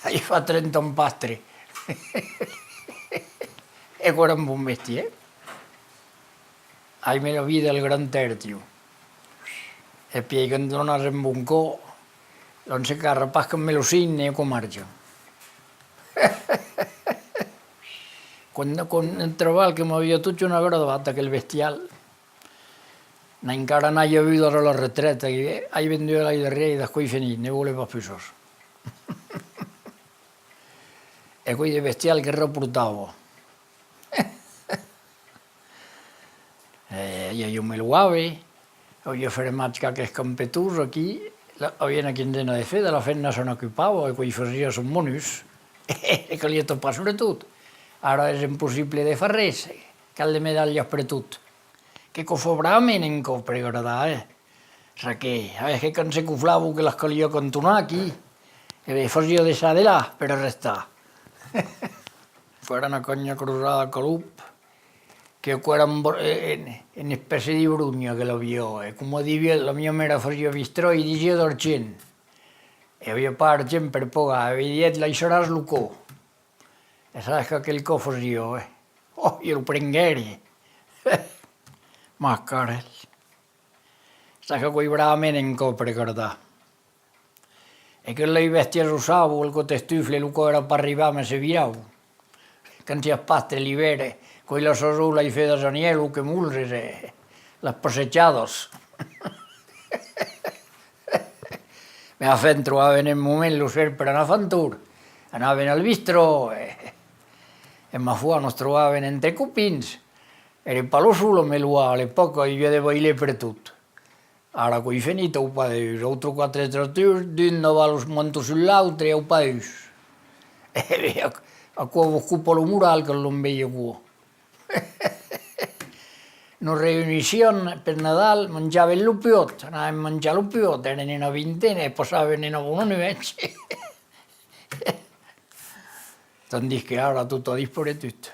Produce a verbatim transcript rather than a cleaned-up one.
I fa trenta ans pas tre. E aquò èra un bon bestiar, eh? Aime la vida del Grand Air, tio. E pièi quand l'on a un bon còp, l'on se carra pas qu'ambe lo cinc e aquò marcha. Quand, quand un trabalh que m'aviá totjorn agradat, aquel bestial, n'ai encara n'ai avut ara la retreta, que ai vendut l'an darrièr, e d'aquò's fenit, ne vòle pas pus. E aquò's de bestial que raportava. E i aviá me lo ave, aviá fermat qualques campetons aquí, la, aviá una quinzena de fedas, la femna se n'ocupava e aquò's fasiá son bonus. E caliá topar subretot. Ara es impossible de far res, cal de medalhas pertot. Que cofava bravament en còp per gardar, eh? Çaquelà, sabes que quand se coflava que las caliá cantonar aquí, e ben, fasiá de çà de là per arrestar. Aquò èra una canha crosada a calop, que aquò èra un br-, en, en espècie de bronha que l'aviá, e coma diviá, la mia mèra fasiá bistròt, i disiá d'argent. E aviá pas argent per pagar, e dièt: «Laissaràs lo còp.» E sabes qu'aquel còp fasiá, eh? Oh, i lo prenguère! Macarèl! Sabes qu'aquò's bravament en còp per gardar. E que las bèstias o saban, al còp estufle, lo còp èra pas arribat, mas se viravan. Quand siás pas tre l'ivèrn, qu'aquò's la sason, las fedas a Nièl, o que molzes, e las passejadas. Mas enfin, trobavan un moment lo ser per anar far un torn. Anavan al bistròt, e, e ma foi, nos trobavan entre copins. Ère pas lo sol, ambe lo, a l'epòca i aviá de bailèrs pertot. Ara qu'es fenit, au pas de us, autres quatre tractors, d'un daval, los mantos sus l'autre, au pas d'us. E ben, aquò vos copa lo moral quand l'on vei aquò. Nos reünissiam per Nadal, manjàvem lo piòt, anàvem manjar lo piòt, èrem una vintena e passàvem una bona nuèch. Tandis que ara tot a disparetut.